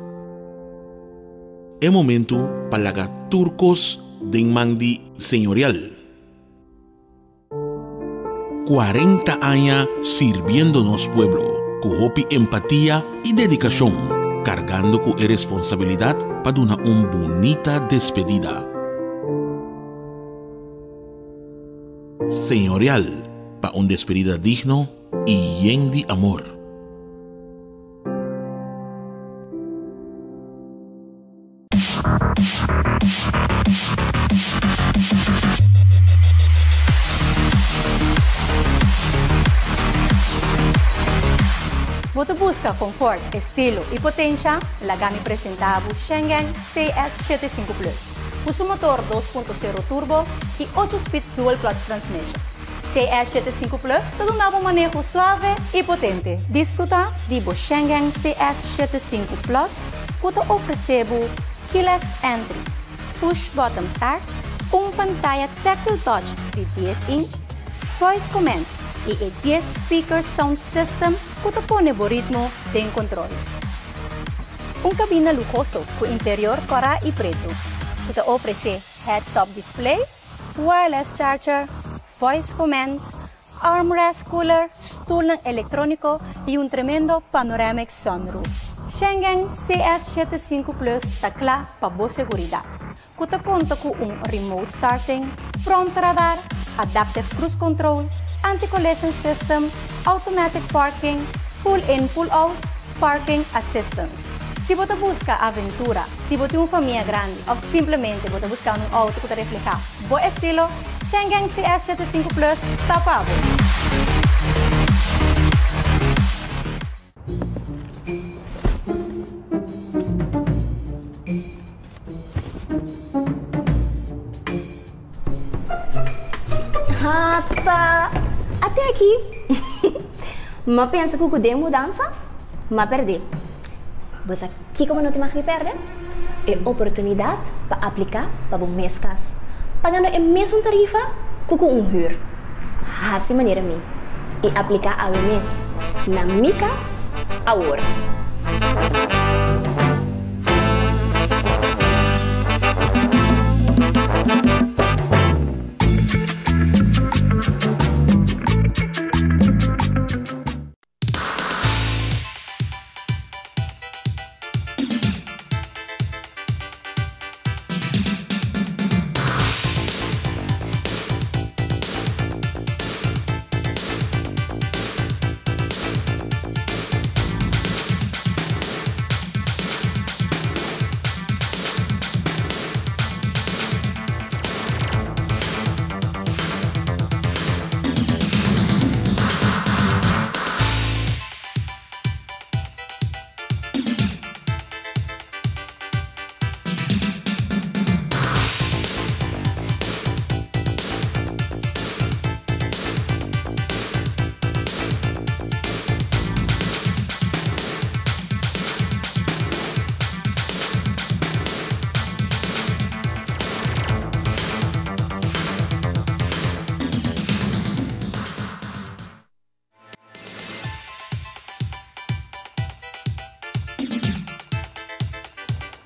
E momento pa laga tur kos den man di Señorial. 40 aña sirbiendo nos pueblo ku hopi empatia i dedikashon, kargando ku e responsabilidat pa duna un bunita despedida. Señorial pa un despedida digno i yen di amor. Bo ta buska konfort, estilo i potensha? Laga mi presentá bo Shengen CS 75 Plus, ku su motor 2.0 turbo i ocho speed dual clutch transmission. CS 75 Plus ta duna bo maneho suave i potente. Disfrutá di bo Shengen CS 75 Plus ku ta ofresé bo keyless entry, push button start, un pantaya tactile touch di dies inch, voice command i e dies speaker sound system ku ta pone bo ritmo den kontrol. Un kabina luhoso ku interior kòrá i pretu ku ta ofresé heads-up display, wireless charger, voice command, armrest cooler, stulnan elektróniko i un tremendo panoramic sunroof. Schengen CS 75 Plus ta kla pa bo seguridat, ku ta konta ku un remote starting, front radar, adaptive cruise control, anti-collision system, automatic parking, pull in pull out, parking assistance. Si bo ta buska aventura, si bo tin un famia grandi òf simplemente bo ta buska un outo ku ta reflehá bo estilo, Schengen CS 75 Plus ta pa bo. Hata, ate aki. M'a pensa ku ku den mudansa, m'a pèrdè. Bo sa kiko bo no tin mag di pèrdè? E oportunidat pa apliká pa bo mes kas, pagando e mesun tarifa ku ku un hür. Hasi manera mi i apliká awe mes na Mi Kas Awor.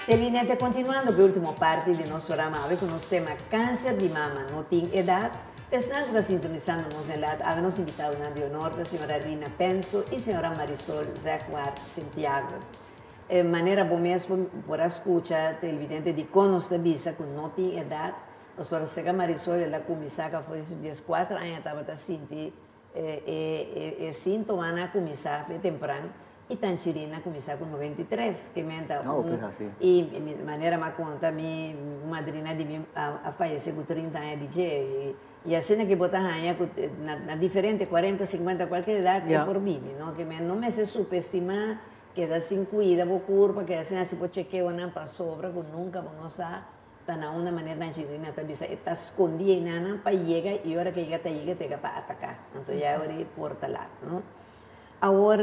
Televidente, continuando cu e ultimo parti di nos programa awe cu nos tema Cancer di mama no tin edad, esnan cu ta sintonisando nos den lat awe nos invitadonan di honor ta señora Rina Penso y señora Marisol Zegwaard Santiago. E manera bo mes por a scucha televidente dicon nos ta bisa cu no tin edad, pasobra seca Marisol el a cuminsa ca for di su diescuater aña tabata sinti E síntomanan a kuminsá fe tempran i Tanchirina a kuminsá ku 93, ke men ta un i manera mi a konta mi madrina di mi a fayesé ku 30 aña di dje i asina ke bo ta haña ku na diferente kuarenta, sinkuenta kualke edat e por bini no, ke men no mester supestimá keda sin kuida bo kurpa keda sin hasi bo chekeonan pasobra ku nunka bo no sa. Ta na unda manera nan Angelina ta bisa e ta scondi einanan pa yega y ora ke yega ta yega ta yega pa ataca. Anto ya ora e por ta laat, no? Awor,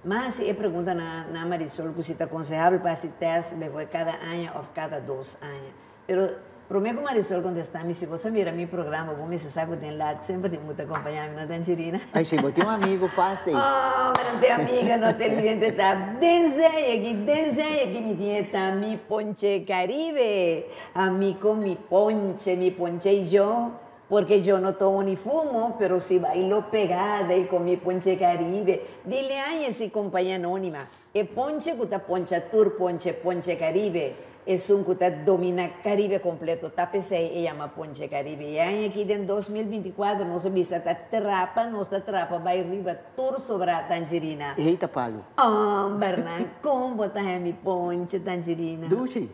m'a haci e pregunta na na Marisol cu si ta aconsehable pa haci test before cada aña of cada dos aña. Pero prome cu Marisol contesta mi, si bo sa mira mi programa bo mester sa cu den laat semper tin un cu ta acompaña mi, no ta Angelina? Ay si, bo tin un amigo fast ey. Oh, mi no tin amiga no, televidente ta den zey aki, den zey aki mi tin e ta mi ponche Caribe, ami con mi ponche, mi ponche y yo, porque yo no tomo ni fumo, pero si bailo pegada y con mi ponche Caribe, dile aña si compañía anónima. E ponche ku ta poncha tur ponche, Ponche Caribe, esun ku ta domina Caribe kompleto, ta p'esei e yama Ponche Caribe. E aña aki den 2024 nos a bisa ta trapa, nos ta trapa bai riba tur sobrá Tangerina. Ei ta palu. Hombernan, kon bo ta hèn mi ponche, Tangerina? Dushi.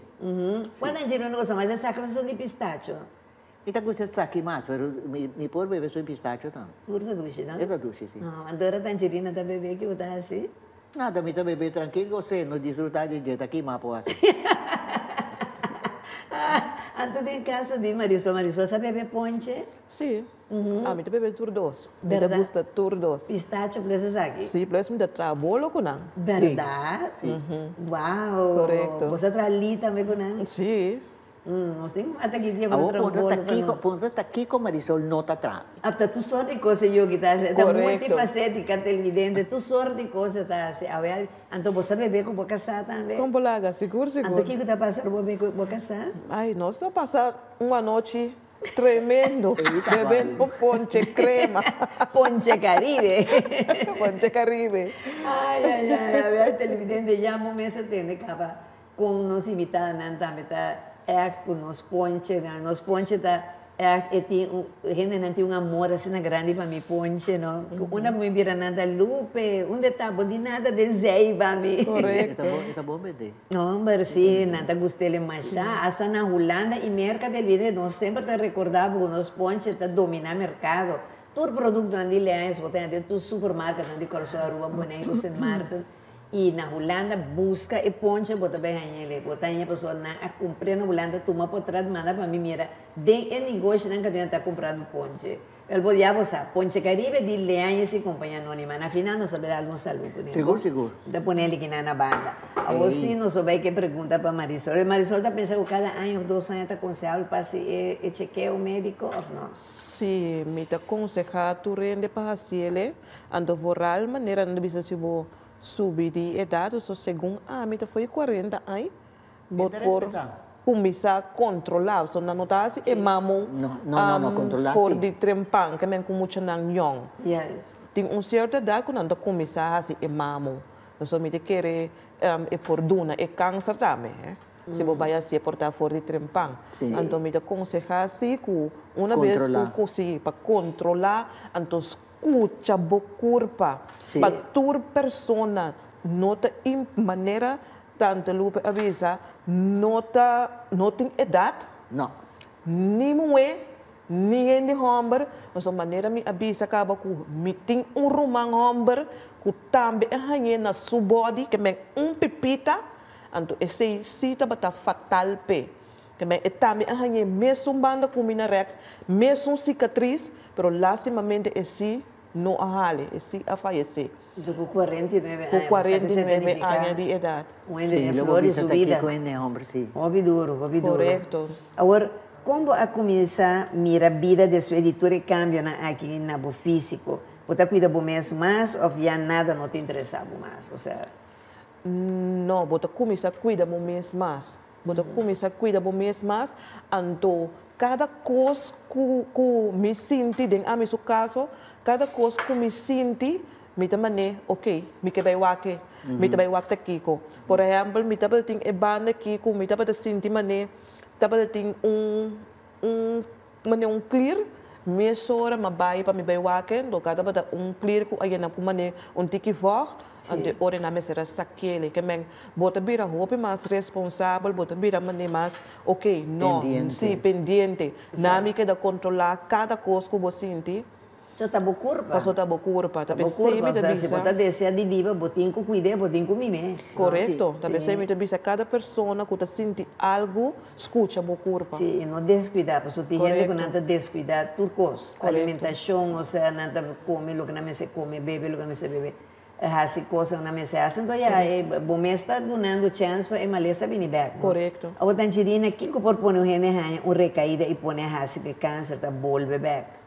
Kua Tangerina no gusta mas, esaki of esun di pistacho? Mi ta gusta esaki mas, pero mi por bebe esun di pistacho tambe. Tur ta dushi, no? E ta dushi, si. Anto ora Tangerina ta bebe, ki bo ta hasi? Nada, mi ta bebe trankil gosé, no disfrutá di dje, ta kima por hasi. Anto den kaso di Marisol, Marisol sa bebe ponche? Sí, ami ta bebe tur dos. Mi ta gusta tur dos. Pistacho plus esaki? Sí, plus mi ta traha bolo ku nan. Berdad? Sí. Wow! Korekto. Bo sa traha li tambe ku nan? Sí. Nos tin mata ki dia bo ta traha un bolo pa nos. Punto ta kiko Marisol no ta traha. Ap ta tur sort di kos e yogi ta hasi. Ta multifacética televidente, tur sort di kos e ta hasi. Awe anto bo sa bebe ku bo kasá tambe? Kon bo laga, sigur sigur. Anto kiko ta pasa ora bo bebe ku bo kasá? Ai, nos ta pasa un anochi. Tremendo. Bebendo ponche crema. Ponche Caribe. Ponche Caribe. Ai, ai, ai, a ver, televidente, ya bo mes a tende caba con nos invitadonan tambe ta echt cu nos ponche, nos ponche ta echt e tin un, hendenan tin un amor asina grandi pa mi ponche, no? Cu unda cu mi bira nan ta Lupe, unda ta bo? Di nada den zei pa mi. Correcto. E ta bon, e ta bon bende. Homber, si, nan ta gust'el masha. Hasta na Hulanda y Merca televidente, nos semper ta recorda bo cu nos ponche ta domina mercado. Tur productonan di Leaños bo ta haña den tur supermarketnan di Kòrsou, Aruba, Boneiru, Sint Maarten y na Hulanda busca e ponche bo ta bay hañ'el. Bo ta hañ'e pasobra nan a cumpr'e na Hulanda tuma potrat manda pa mi mira den e negoshonan caminda ta cumprando ponche. Wel bo ya bo sa, Ponche Caribe di Leañez y Compañía Anónima. Na final nos ta bay dal un salu cu Sigur, sigur. Ta pone el kinan na banda. Awor si nos lo bay ke pregunta pa Marisol. E Marisol ta pensa cu cada aña of dos aña ta aconsehabel pa haci e chekeo medico of no? Si, mi ta conseha tur hende pa haciele, anto vooral manera nan ta bisa si bo subi di edad, so segun ami ta fo'i cuarenta aña, bo por cuminsa controla, so nan no ta haci e mamo for di trempan, ke men cu muchanan yong. Tin un cierto edad cu nan ta cuminsa haci e mamo, so mi ta kere e por duna e cancer tambe. Si bo bai hacié por ta for di trempan. Anto mi ta conseha si cu una bes cu si pa controla anto scucha bo curpa. Pa tur persona no ta manera Tante Lupe a bisa no ta no tin edad. Ni muhe ni hende homber. Pasobra manera mi a bisa caba cu mi tin un ruman homber cu tambe a hañe na su body ke men un pipita. Anto esei sí tabata fatal p'e. Ke men e tambe a hañ'é mesun banda ku mi na rèks, mesun sikatris, pero lástimamente e sí no a hale, e sí a fayesé. Anto ku 49 Ku aña, bo sa ke 49 signifiká aña di edat. un hende Sí, den lo bo flor di bisa su ta bida. kiko hende homber sí. Hopi duru, hopi duru. Korekto. Awor, kon bo a kuminsá mira bida despues di tur e kambionan aki na bo físiko? Bo ta kuida bo mes mas òf ya nada no ta interesá bo mas? Osea. No, bo ta kuminsá kuida bo mes mas. Bo ta kuminsá kuida bo mes mas, anto kada kos ku ku mi sinti, den ami su kaso, kada kos ku mi sinti, mi ta man'é, ok, mi ke bai wak e, mi ta bai wak ta kiko. Por ehèmpel, mi tabatin e banda aki ku mi tabata sinti man'é tabatin un un Mane un klir, mesora m'a bai pa mi bai wak e, loka tabata un klir ku a yena ku mane un tiki vògt, anto e ora nan mester a sak'el. Ke men, bo ta bira hopi mas responsabel, bo ta bira mane mas, ok, no, si, pendiente. Nan mi keda kontrolá kada kos ku bo sinti. So ta bo kurpa. Paso ta bo kurpa. Ta bo kurpa, osea si bo ta desea di biba, bo tin ku kuid'é, bo tin ku mim'é. Korekto. Ta p'esei mi ta bisa kada persona ku ta sinti algu, skucha bo kurpa. Si, i no deskuidá, pasobra tin hende ku nan ta deskuidá tur kos. Alimentashon, osea nan ta kome loke nan mester kome, bebe loke nan mester bebe, hasi kos loke nan mester hasi. Anto ya, bo mes ta dunando chèns pa e malesa bini bèk, no? Korekto. Awor Tanchirina, kiko por pone un hende haña un rekaida i pone a hasi ku e kanser ta bolbe bèk?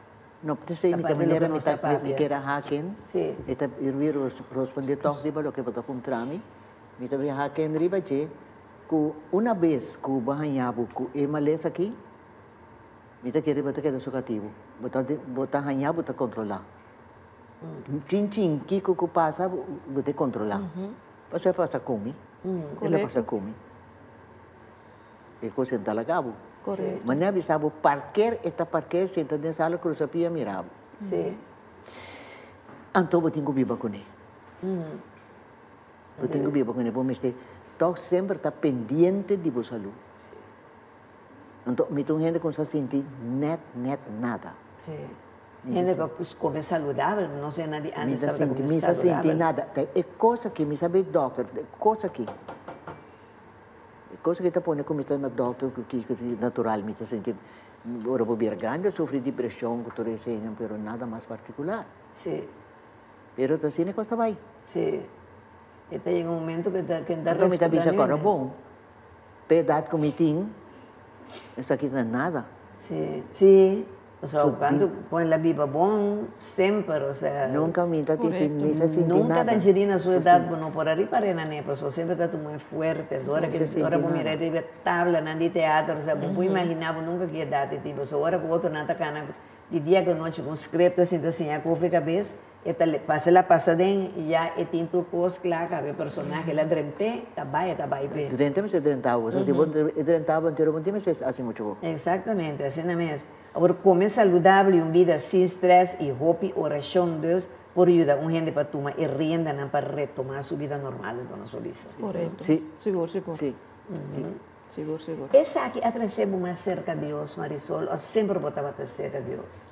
No, p'esei mi ta manera mi ta mi kier a haken, e ta mi rosponde tòg riba loke bo ta puntra mi, mi ta bin haken riba dje ku una bes ku bo haña bo ku e malesa aki, mi ta kere bo ta keda su katibu, bo ta bo ta haña bo ta kontrolá. Chin chin kiko ku pasa bo ta kontrolá. Pasobra e pasa ku mi, el a pasa ku mi. E kos e ta laga bo. Correcto. Manera bisa bo parker e ta parker sinta den sala cruza pia mira bo. Sí. Anto bo tin cu biba cune. Bo tin cu biba cune. Bo mester toch semper ta pendiente di bo salud. Sí. Anto mi ta un hende cu no sa sinti net net nada. Sí. Hende cu come saludabel, no sé na di antes tabata come Mi sa saludabel. sinti nada. E cosa aki, mi sa bay dokter, e cosa aki. E cosa ki ta pone ku mi ta na dokter ku kiko di natural mi ta sinti ora bo bira grandi a sufri di preshon ku tur eseinan pero nada mas partikular. Sí. Pero ta asina e kos ta bai. Sí. E ta yega un momento ku ta ku ta Anto mi ta bisa respetá kòrda bon, p'e edat ku mi tin esaki no es nada. Sí, sí. Osea, kuantu ku el a biba bon, semper, osea. Nunka mi ta tin sin mi sa sinti nada. Nunka Tangerina su edat bo no por a ripar'é na ne, pasobra semper ta tuma e fuerte. Anto ora ke ora bo mira riba e tablanan di teater, osea, bo por imaginá bo nunka ki edat e tin, pasobra ora ku otronan ta kana di dia ku anochi ku un script asin ta siña kofi kabes, E ta pasa el a pasa den y ya e tin tur cos cla caba e personahe el a drent'é ta bay e ta bay p'e. Drent'é mester drenta bo, so si bo e drenta bo entero bo no tin mester haci mucho bo. Exactamente, asina mes. Awor come saludable y un bida sin stress y hopi oracion dus por yuda un hende pa tuma e riendanan pa retoma su bida normal enton nos por bisa. Correcto. Si. Sigur sigur. Si. Sigur sigur. Esaki a trece bo mas cerca Dios Marisol o semper bo tabata cerca Dios?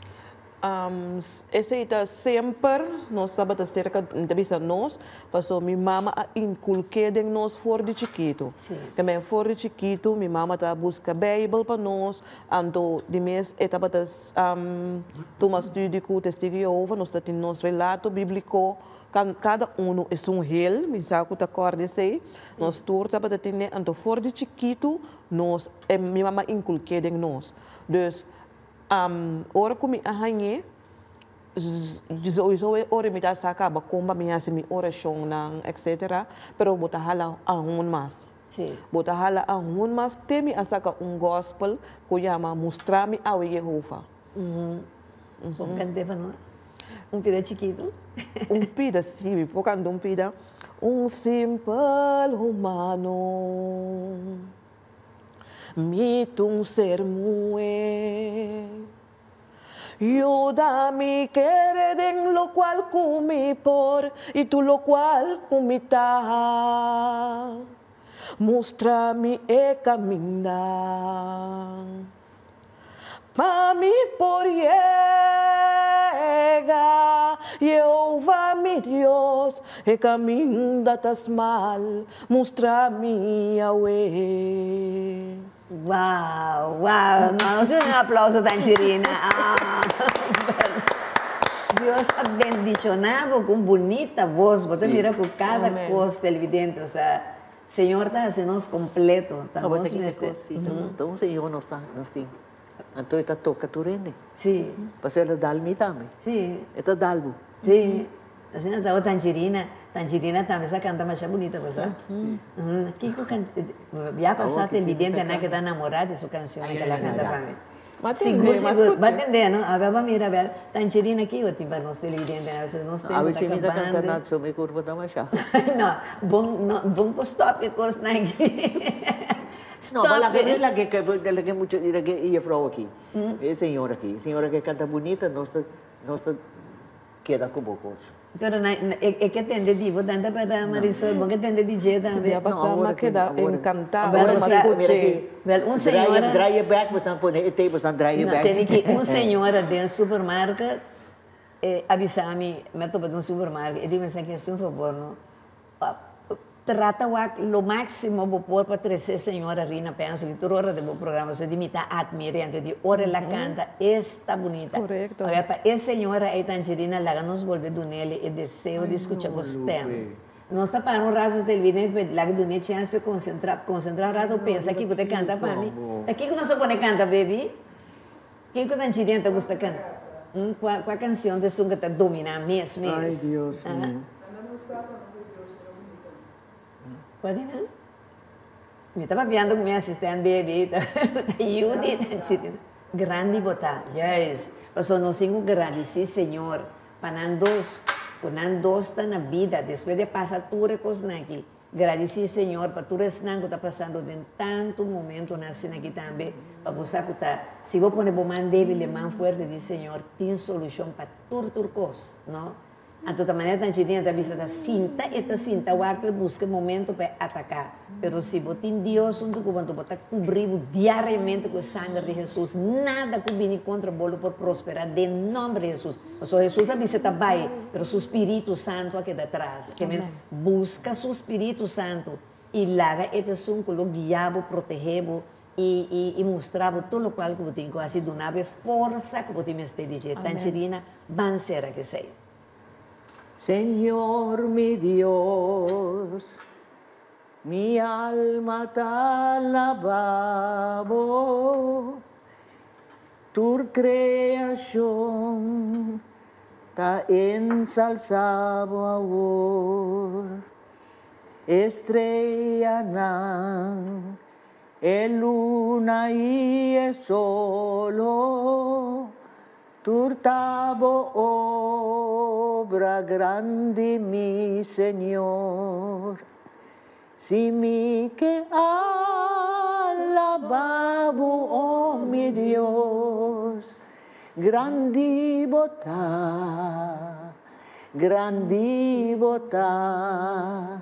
Esei ta semper nos tabata serka, mi ta bisa nos, paso mi mama a inkulk'é den nos for di chikitu. Tambe for di chikitu mi mama ta buska Beibel pa nos, anto di mes e tabata tuma studi ku Testigu di Yehova, nos ta tin nos relato bíbliko, kada unu esun hel, mi sa ku ta kòrda esei, nos tur tabata tene, anto for di chikitu nos, mi mama a inkulk'é den nos. Dus Ora ku mi a hañ'é, souiso e ora mi ta sa kaba kon pa mi hasi mi orashonnan etcetera, pero bo ta hala aun mas. Bo ta hala aun mas te mi a saka un gospel ku yama Mustra mi awe Yehova. Bo kant'é pa nos? Un pida chikitu? Un pida, si, mi por kanta un pida. Un simpel humano. Mi t'un ser muhé. Yuda mi kere den lokual ku mi por i tur lokual ku mi ta. Mustra mi e kaminda. Pa mi por yega, Jehová mi Dios, e kaminda ta smal, mustra mi awe. Wow, wow, nos duna un aplauso Tangerina. Ah, Dios a bendiciona bo cu un bunita voz, bo ta mira cu cada cos televidente, osea, Señor ta haci nos completo, ta nos mester. Ta un Señor nos ta, nos tin. Anto e ta toca tur hende. Sí. Pasobra el a dal mi tambe. Sí. E ta dal bo. Sí. Asina ta Tangerina. Tangerina tambe sa canta masha bunita, bo sa? Kico can, ya pasa te evidente nan ke ta namora di su cancionnan ke el a canta pa mi. Sigur sigur, bo a tende no? Abel bo mira Abel, Tangerina kico tin pa nos televidentenan? Pasobra nos tempo ta mi ta canta cabando. nada, so mi curpa ta masha. No, bon no, bon por stop e cosnan aki. No, Stop bo laga e. mi laga e laga e mucha laga e juffrouw aki, e señora aki, e señora ke canta bunita, nos ta nos ta Keda ku bo kos. Pero na e ke tende di bo tanta berdad Marisol, bo ke tende di dje tambe. Ya pasa m'a keda encanta Wel ora m'a scuche. Wel un señora. Draai je bek, bosan pone e tape, bosan draai je bek. Tene ki un señora den supermarket a bisa mi, mi a topa den un supermarket, e di mi esaki haci un fabor no. Trata wak lo maximo bo por pa trece señora Rina Penso ki tur ora den bo programa so di mi ta admire anto di ora el a canta esta bunita. Correcto. Awor pa e señora ey Tangerina laga nos bolbe dunele e deseo di scucha bo stem. Nos ta para un rato televidente pa laga dune chance pa e concentra concentra un rato pensa kico ta canta pa mi. Ta kico nos a pone canta baby? Kico Tangerina ta gusta canta? Cua cua cancion ta esun cu ta domina mes mes? Ay Dios mio. Cua di nan? Mi ta papiando cu mi asistent baby ta Judy Tangerina. Grandi bo ta, juist. Pasobra nos tin cu gradici Señor pa nan dos, cu nan dos ta na bida despues di a pasa tur e cosnan aki. Gradisí Señor pa tur esnan ku ta pasando den tantu momentonan asina aki tambe, pa bo sa ku ta si bo pone bo man débil den man fuerte di Señor tin solushon pa tur tur kos, no? Anto ta manera Tangerina ta bisa ta sinta e ta sinta wak pa e buska e momento pa e ataká, pero si bo tin Dios huntu ku bo anto bo ta kubrí bo diariamente ku e sanger di Hesus, nada ku bini kontra bo lo por prosperá den nòmber di Hesus, pasobra Hesus a bisa ta bai, pero su Spiritu Santu a keda atras. Buska su spiritu santu i laga e ta esun ku lo guia bo, protehé bo i i i mustra bo tur lokual ku bo tin ku hasi, duna bo e forsa ku bo tin mester di dje. Tancherina, ban sera ku esei. Señor mi Dios, mi alma ta alaba bo. Tur kreashon ta ensalsá bo awor. Estreanan, e luna i e solo, tur ta bo obra grandi, mi Señor. Si mi ke alabá bo, o mi Dios, grandi bo ta, grandi bo ta.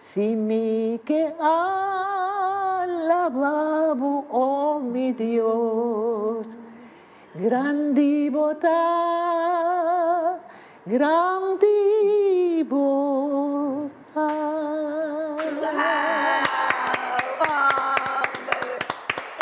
Si mi ke alabá bo, o mi Dios, grandi bo ta, grandi bo ta.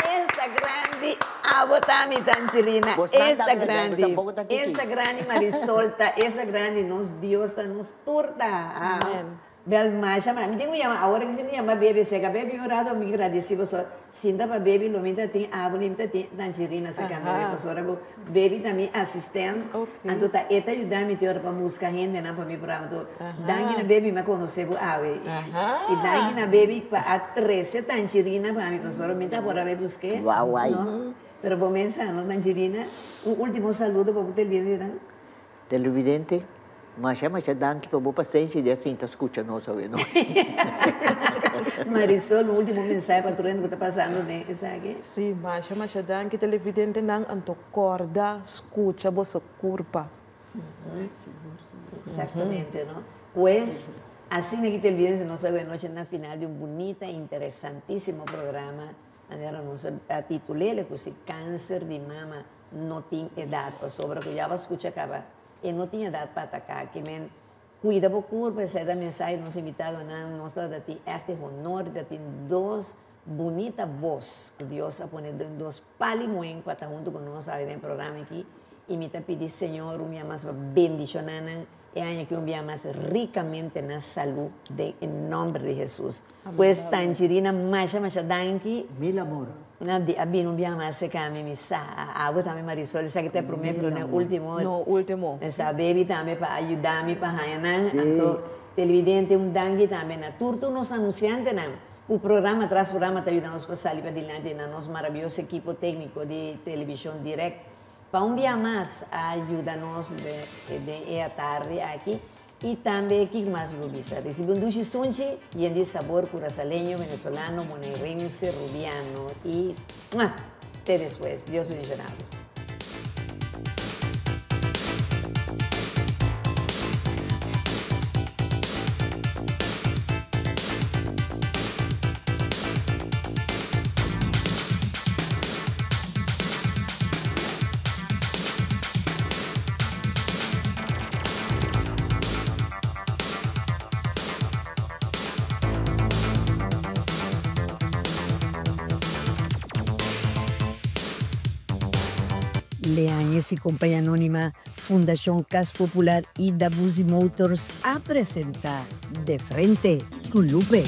Esta grandi abo ta mi Tanchirina, esta grandi, esta grandi Marisol ta, esta grandi nos Dios ta, nos tur ta. Amen. Bel masha ma mi tin ku yama awor aki si mi yama bebe seka bebe un rato mi gradisi boso sinta pa bebe lo mi ta tin abo ni mi ta tin tanchirina seka bebe pasobra ku bebe ta mi asistent anto ta e ta yuda mi te ora pa buska hendenan pa mi programa anto danki na bebe mi a konosé bo awe i danki na bebe pa a trese tanchirina pa mi pasobra mi ta por a bai busk'é no pero bo mes sa no tanchirina un ultimo saludo pa bo televidentenan. Televidente, masha masha danki pa bo pasenshi di a sinta skucha nos awe nochi. Marisol, un ultimo mensahe pa tur hende ku ta pasando den esaki? Sí, masha masha danki televidentenan, anto kòrda skucha boso kurpa. Exactamente, no? Pues, asina ki televidente nos awe nochi na final di un bunita, interesantísimo programa, manera nos a titul'el ku si kanser di mama No tin edat pasobra ku ya bo a skucha kaba e no tin edat pa ataká ke men kuida bo kurpa esei ta mensahe di nos invitadonan nos tabata tin ègt e honor di ta tin dos bunita bos ku Dios a pone den dos pali muen ku a ta huntu ku nos awe den e programa aki i mi ta pidi Señor un bia mas pa bendishoná nan e aña aki un bia mas rikamente na salú den e nòmber di Hesus. Pues Tangerina masha masha danki. Mil amor. Di a bini un biaha mas cerca mi, mi sa abo tambe Marisol esaki ta e prome pero no e ultimo. No ultimo. Mi sa baby tambe pa a yuda mi pa haña nan. Anto televidente un danki tambe na tur tur nos anunciantenan cu programa tras programa ta yuda nos pa sali pa dilanti na nos maraviyoso ekipo tecnico di television direct pa un biaha mas a yuda nos den e atardi aki. I tambe kiko mas bo bisa? Risibi un dushi sunchi yen di sabor kurasaleño, venezolano, bonairense, rubiano i mua! Te despues. Dios bendiciona bo. Leañez y Compañía Anónima, Fundacion Cas Popular y Dabuzi Motors a presenta De Frente cu Lupe.